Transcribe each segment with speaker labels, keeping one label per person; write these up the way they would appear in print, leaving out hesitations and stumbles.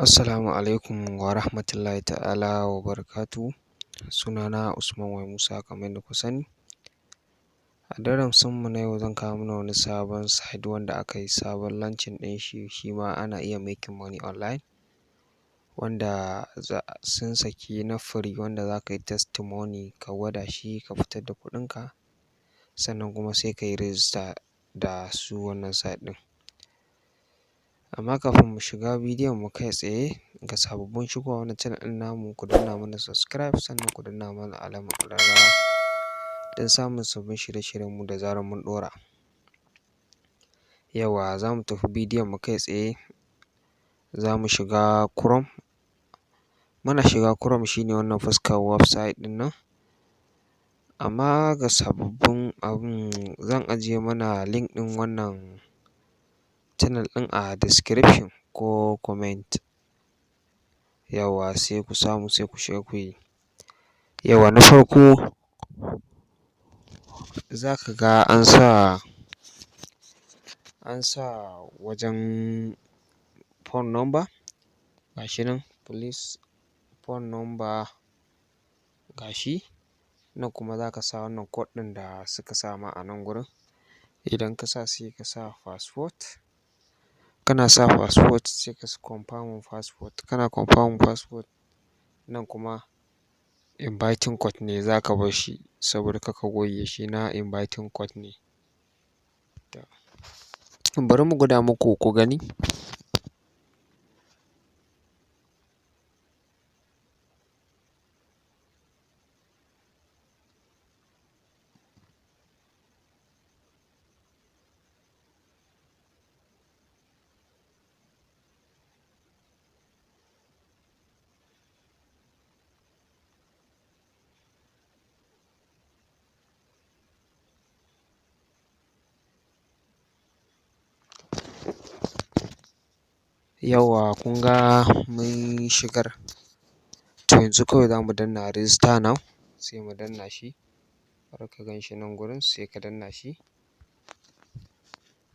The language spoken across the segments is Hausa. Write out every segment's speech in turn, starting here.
Speaker 1: Assalamu alaikum wa rahmatullahi ta'ala wa barakatuhu. Sunana Usman Y Musa kamar yadda kuka sani. A darasin mu na yau zan kawo mana wani sabon site wanda aka yi sabon launching ɗin shi, shi ma ana iya making money online, wanda sun saki na free wanda za ka yi testimony ka gwada shi ka fitar da kuɗinka, sannan kuma sai ka yi register da su wannan site ɗin. Amma kafin mu shiga bidiyon mu kai tsaye, ga sababbin shigowa wannan channel ɗin namu, ku danna mana subscribe, sannan ku danna mana alamar ƙararrawa don samun sabbin shirye-shiryen mu da zarar mun ɗora. Yawwa, za mu tafi bidiyon mu kai tsaye, za mu shiga Chrome. Muna shiga Chrome, shi ne wannan fuskar website ɗin nan. Amma ga sababbin abun, zan ajiye mana link ɗin wannan channel ɗin a description ko comment. Yawwa, sai ku samu sai ku shiga ku yi. Yawwa, na farko za ka ga an sa wajen phone number, ga shi nan please phone number, ga shi nan. Kuma za ka sa wannan code ɗin da suka sa ma a nan gurin. Idan ka sa, sai ka sa password. Kana sa password, sai ka confirming password. Kana confirming password, nan kuma inviting code ne, za ka bar shi saboda kar ka goge shi, na inviting code ne. Bari mu gwada muku ku gani. Yawwa, kun ga mun shigar. To, yanzu kawai za mu danna register now, sai mu danna shi. Bari ka gan shi nan gurin, sai ka danna shi.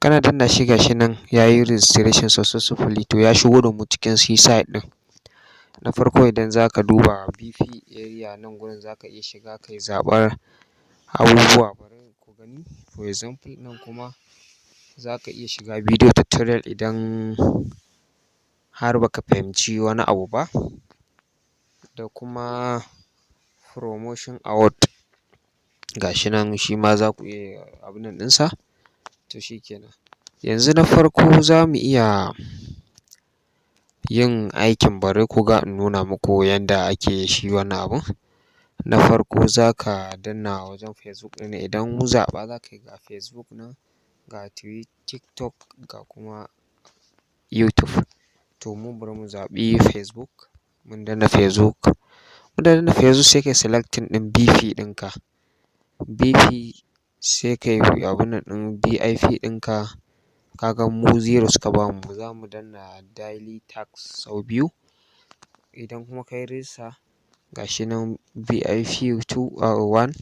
Speaker 1: Kana danna shi, ga shi nan ya yi registration successfully. To, ya shigo da mu cikin shi site ɗin. Na farko, idan za ka duba BP area, nan gurin za ka iya shiga kai zaɓar abubuwa. Bari ku gani, for example, nan kuma za ka iya shiga video tutorial idan har baka fahimci wani abu ba, da kuma promotion award, ga shi nan, shi ma za ku iya abun nan ɗinsa. To, shi kenan. Yanzu na farko za mu iya yin aikin. Bari ku ga in nuna muku yanda ake shi wannan abun. Na farko za ka danna wajen Facebook ɗin. Idan zaɓa za ka yi, ga Facebook nan, ga TikTok, ga kuma YouTube. To, mu bari mu zaɓi Facebook. Mun danna Facebook. Mun danna Facebook, sai kai selecting ɗin BP ɗinka. BP, sai kai abun nan ɗin VIP ɗinka. Ka ga mu zero suka bamu, za mu danna daily task sau biyu. Idan kuma ka yi register, ga shi nan VIP two, one,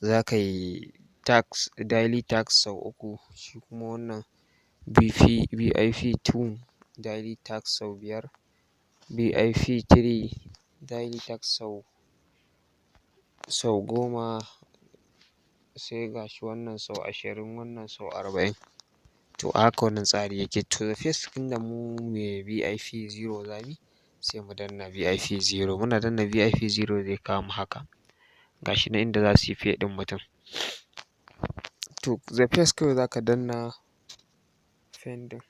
Speaker 1: za ka yi task, daily task sau uku. Shi kuma wannan BP, VIP two, daily task sau biyar. VIP three, daily task sau 10. Sai ga shi wannan sau 20, wannan sau 40. To, a haka wannan tsari yake. To, the first, tunda mu mai VIP zero za mu yi, sai mu danna VIP zero. Muna danna VIP zero, zai kawo mu haka. Ga shi nan inda za su yi pay ɗin mutum. To, the first kawai za ka danna pending,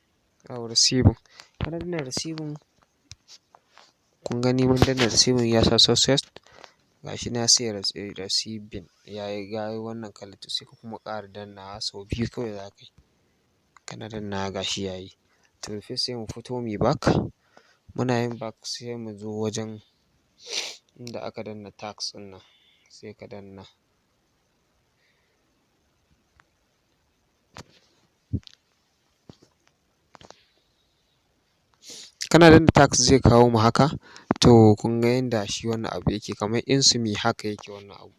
Speaker 1: oh, receiving. Kana danna receiving, kun gani mun danna receiving, ya sa success. Ga shi nan ya sa receiving, ya yi wannan kalar. To, sai ka kuma ƙara dannawa, sau biyu kawai za ka yi. Kana dannawa, ga shi ya yi. To, first sai mu fito muyi back. Muna yin back, sai mu zo wajen inda aka danna task ɗin nan, sai ka danna. Kana danna task, zai kawo mu haka. To, kun ga yanda shi wannan abu yake, kamar insme haka yake wannan abu.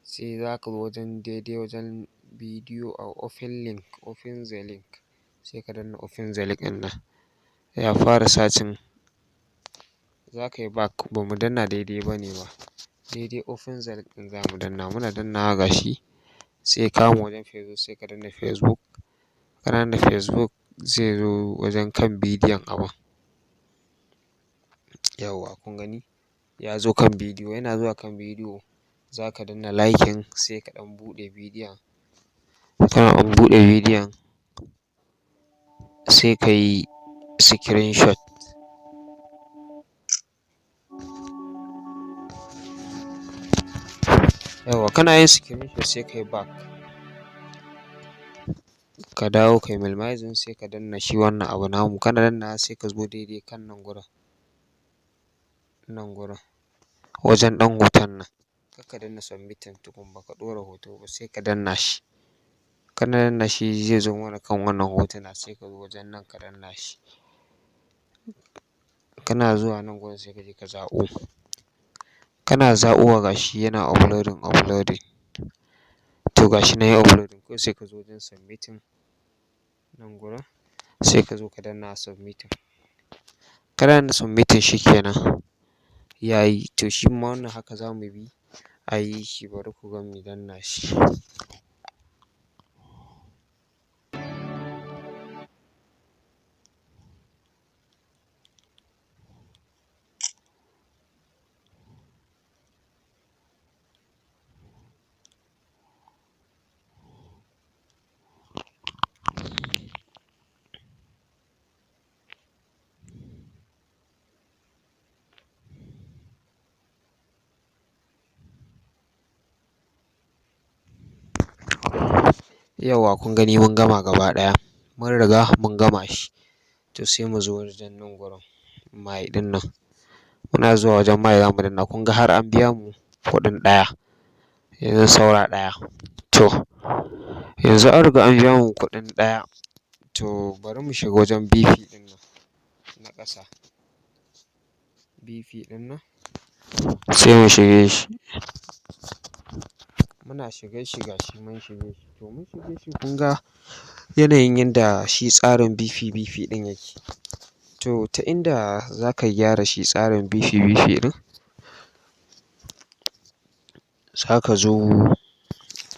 Speaker 1: Sai za ka zo wajen daidai wajen video, open link, open the link, sai ka danna open the link ɗin nan. Ya fara searching. Za ka yi back, ba mu danna daidai ba ne ba. Daidai open the link ɗin za mu danna. Muna dannawa, gashi sai ya kawo mu wajen Facebook, sai ka danna Facebook. Kana danna Facebook, zai zo wajen kan bidiyon abun. Yauwa, kun gani? Ya zo kan bidiyo, yana zuwa kan bidiyo, za ka danna liking, sai ka ɗan buɗe bidiyon. Kana ɗan buɗe bidiyon, sai ka yi screenshot. Yauwa, kana yin screenshot, sai ka yi back. Ka dawo ka yi minimizing, sai ka danna shi wannan abu namu. Kana dannawa, sai ka zo daidai kan nan gurin. Nan gurin wajen ɗan hoton nan. Kar ka danna submitting tukun, ba ka ɗora hoto ba, sai ka danna shi. Kana danna shi, zai zo mana kan wannan hotuna, sai ka zo wajen nan ka danna shi. Kana zuwa nan gurin, sai ka je ka zaɓo. Kana zaɓowa, gashi yana uploading, uploading. To, gashi nan yayi uploading, kawai sai ka zo wajen submitting nan gurin, sai ka zo ka danna submitting. Kana danna submitting, shi kenan yayi. To, shi ma wannan haka za mu bi a yi shi, bari ku ga mu danna shi. Yauwa, kun gani, mun gama gaba ɗaya. Mun riga mun gama shi. To, sai mu zo wajen nan gurin my ɗin nan. Muna zuwa wajen my, za mu danna. Kun ga har an biya mu kuɗin ɗaya. Yanzu saura ɗaya. To, yanzu an riga an biya mu kuɗin ɗaya. To, bari mu shiga wajen BP ɗin nan na ƙasa. BP ɗin nan sai mu shige shi. Muna shigan shi, gashi mun shige shi. To, mun shige shi, kun ga yanayin yanda shi tsarin BP BP ɗin yake. To, ta inda za ka gyara shi tsarin BP BP ɗin, za ka zo,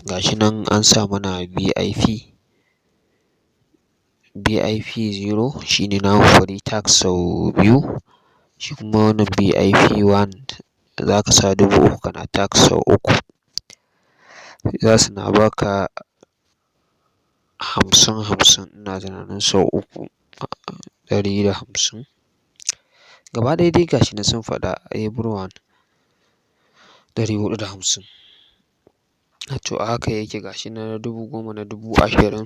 Speaker 1: gashi nan an sa mana VIP. VIP 0 shine namu free task sau biyu. Shi kuma wannan VIP 1, za ka sa 3,000 kana task sau uku. Za su na ba ka 50 50, ina tunanin sau uku 150. Gaba ɗaya dai gashi nan sun faɗa everyone 450. To, a haka yake, gashi nan na 10,000, na 20,000.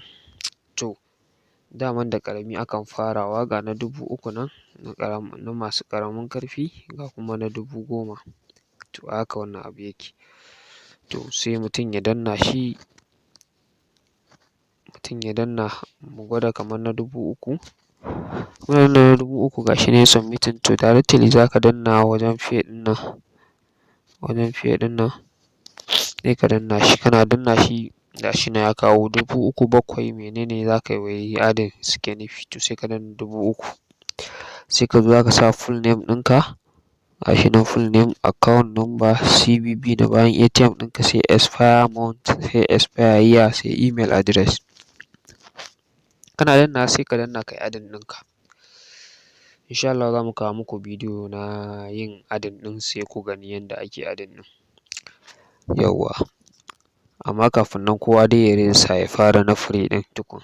Speaker 1: To, daman da ƙarami akan farawa, ga na 3,000 nan na ƙaram, na masu ƙaramin ƙarfi, ga kuma na 10,000. To, a haka wannan abu yake. To, sai mutum ya danna shi, mutum ya danna, mu gwada kamar na 3,000. Muna danna na 3,000, gashi nan submitting. To, directly za ka danna wajen pay ɗin nan, wajen pay ɗin nan sai ka danna shi. Kana danna shi, gashi nan ya kawo 3,000 bakwai menene za ka yi adding suke nufi. To, sai ka danna 3,000. Sai ka zo za ka sa full name ɗinka. Gashi nan full name, account number, CVV na bayan ATM ɗinka, sai expire month, sai expire year, sai email address. Kana dannawa, sai ka danna kai adding ɗinka. In sha Allah za mu kawo muku bidiyo na yin adding ɗin, sai ku gani yanda ake adding ɗin. Yauwa. Amma kafin nan, kowa dai ya register ya fara na free ɗin tukun.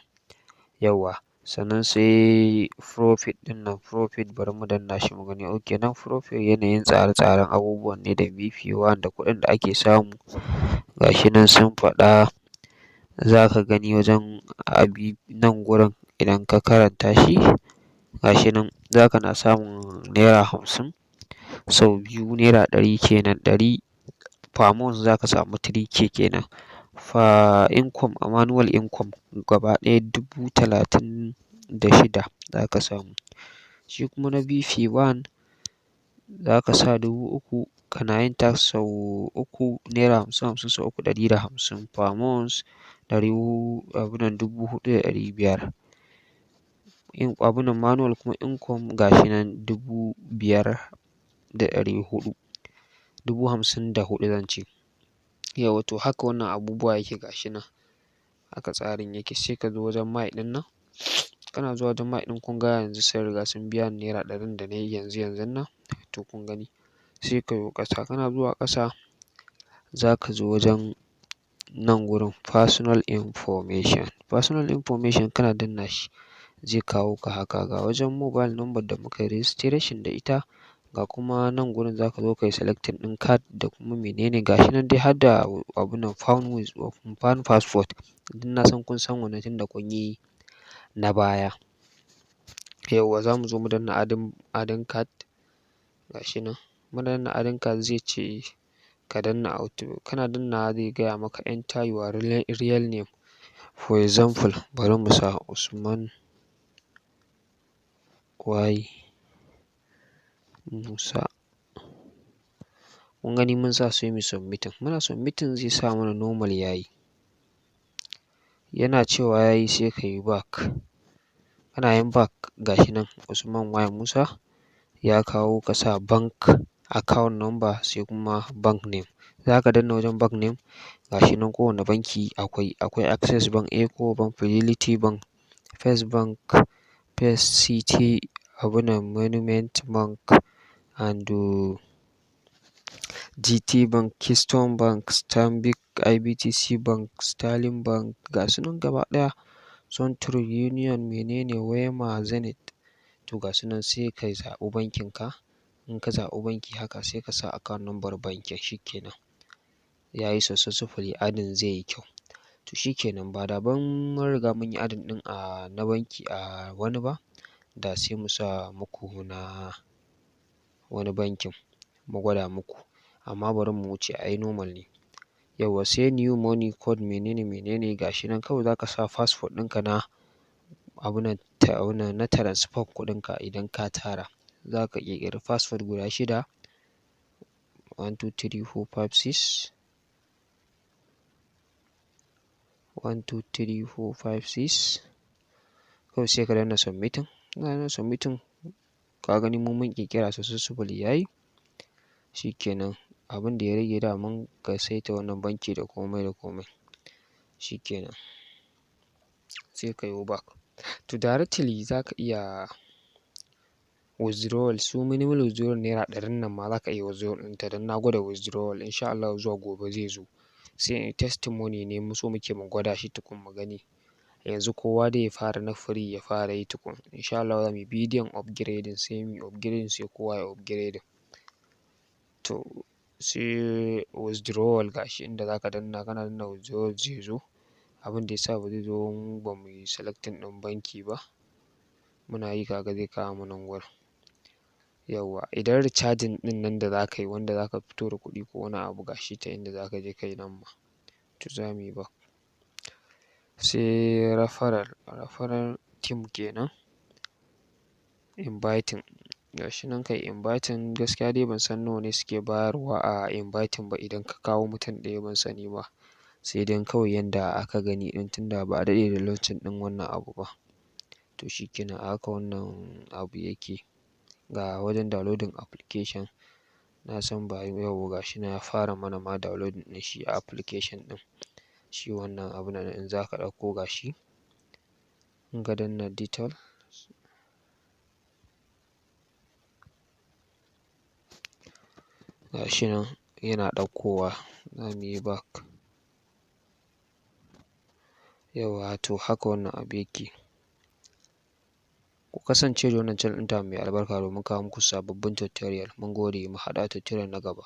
Speaker 1: Yauwa. Sannan sai profit ɗin nan, profit, bari mu danna shi mu gani. Okay, nan profit yanayin tsare-tsaren abubuwan ne da BP 1 da kuɗin da ake samu. Gashi nan sun faɗa, za ka gani wajen abi nan gurin idan ka karanta shi. Gashi nan za ka na samun naira 50 sau biyu, naira 100 kenan, 100 per month, za ka samu 3K kenan. Per income, annual income gaba ɗaya 36,000 za ka samu. Shi kuma na BP 1, za ka sa 3,000, kana yin task sau uku, naira 50 50 sau uku 150, per month ɗari abunan 4,500. In abun nan manual kuma income gashi nan 5,400, 54,000 zan ce. Yauwa, to haka wannan abubuwa yake, gashi nan. Haka tsarin yake. Sai ka zo wajen my ɗin nan. Kana zuwa wajen my ɗin, kun ga yanzu sun riga sun biya ni ₦100 da na yi yanzu yanzun nan. To kun gani. Sai ka yo ƙasa. Kana zuwa ƙasa, za ka zo wajen nan gurin personal information. Personal information, kana danna shi zai kawo ka haka, ga wajen mobile number da muka yi registration da ita, ga kuma nan gurin za ka zo ka yi selecting ɗin card da kuma menene, gashi nan dai har da abun nan phone with phone passport. Duk na san kun san wannan tunda kun yi na baya. Yauwa, za mu zo mu danna adding card, gashi nan. Muna danna adding card, zai ce ka danna auto. Kana dannawa zai gaya maka "Enter your real name". For example, bari mu sa Usman Y Musa. Kun gani, mun sa, sai mu submitting. Muna submitting zai sa mana normal yayi. Yana cewa yayi, sai ka yi back. Kana yin back, gashi nan Usman Y Musa ya kawo, ka sa bank account number, sai kuma bank name. Za ka danna wajen bank name, gashi nan kowane banki akwai. Akwai Access Bank, Eco Bank, Fidelity Bank, First Bank, First City, abunan Monument Bank and GT Bank, Keystone Bank, Stanbic IBTC Bank, Sterling Bank, ga su nan gaba ɗaya. Central Union, menene, Wema, Zenith. To ga su nan, sai ka zaɓi bankin ka. In ka zaɓi banki haka, sai ka sa account number bankin, shi kenan. Yayi successfully adding, zai yi kyau. To shi kenan, ba da ban mun riga mun yi adding ɗin a na banki a wani ba, da sai mu sa muku na wani bankin mu gwada muku. Amma bari mu wuce, ai normal ne. Yauwa, sai new money code, menene menene, gashi nan, kawai za ka sa password ɗinka na abunan abunan na transfer kuɗinka idan ka tara. Za ka ƙirƙiri password guda shida: 1 2 3 4 5 6, 1 2 3 4 5 6. Kawai sai ka danna submitting. Kana danna submitting, ka gani mu mun ƙirƙira successfully yayi. Shi kenan, abin da ya rage daman ka saita wannan banki da komai da komai. Shi kenan. Sai ka yo back. To directly za ka iya withdrawal, su minimal withdrawal ₦100 nan ma za ka iya withdrawal ɗinta, don na gwada withdrawal, in sha Allahu zuwa gobe zai zo. Sai testimony ne mu so muke mu gwada shi tukun mu gani. Yanzu kowa dai ya fara na free, ya fara yi tukun. In sha Allahu za muyi bidiyon upgrading, sai muyi upgrading, sai kowa ya upgrading. To sai withdrawal, gashi inda za ka danna, kana danna withdrawal zai zo. Abin da ya sa ba zai zo ba, muyi selecting ɗin banki ba. Muna yi, kaga zai kawo mu nan gurin. Yauwa, idan recharging ɗin nan da za ka yi, wanda za ka fito da kuɗi ko wani abu, gashi ta inda za ka je ka yi nan ma. To za muyi back. Sai referral, referral team kenan. Inviting, gashi nan kai inviting, gaskiya dai ban san nawa ne suke bayarwa a inviting ba idan ka kawo mutum ɗaya, ban sani ba. Sai dai kawai yanda aka gani ɗin, tunda ba a daɗe da launching ɗin wannan abu ba. To shi kenan, a haka wannan abu yake. Ga wajen downloading application. Na san ba yau, gashi nan ya fara mana ma downloading ɗin shi application ɗin. Shi wannan abun nan in za ka ɗauko, gashi. In ka danna detail, gashi nan yana ɗaukowa, za muyi back. Yauwa, to haka wannan abu yake. Ku kasance da wannan channel ɗin tamu mai albarka domin kawo muku sababbin tutorial. Mun gode, mu haɗu a tutorial na gaba.